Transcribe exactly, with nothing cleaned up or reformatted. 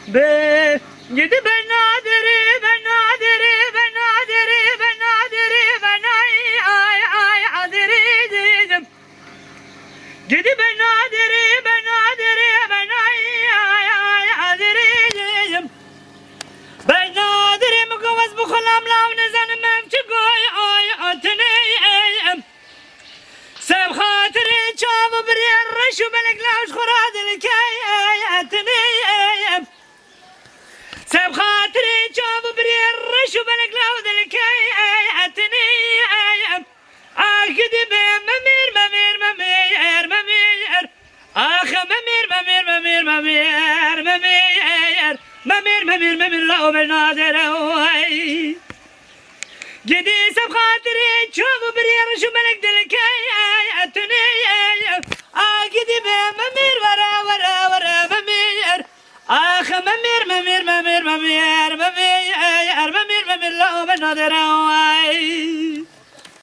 Be, gidi ben nadiri, ben nadiri, ben nadiri, ben nadiri, ben ay, ay, ay, adiri dedim. Gidi ben nadiri, ben nadiri, ben ay, ay, ay, adiri dedim. Ben nadiri mugawaz bu xulam lav nizanim em çi goy, ay, atini, ay, em. Seb xatirê çav û birê reş û belek law ji xwe radilkey, ey, etinê, ey, em. Seb xatirê çav û birê reş û belek law dilkey, ey, etinê, ey, em. Ah, gidi be, memêr, memêr, memêr, memêr. Ah, memêr, memêr, memêr, memêr, memêr. Memêr, memêr, memêr, law be nadere, oy. Gidî seb xatirê çav û birê reş û belek dilkey, ey, etunê, ey, a gidî be memêr were, were, were, memêr. Ax, memêr, memêr, memêr, memêr, memêr, ey, er memêr, memêr, la o be nadere, ey.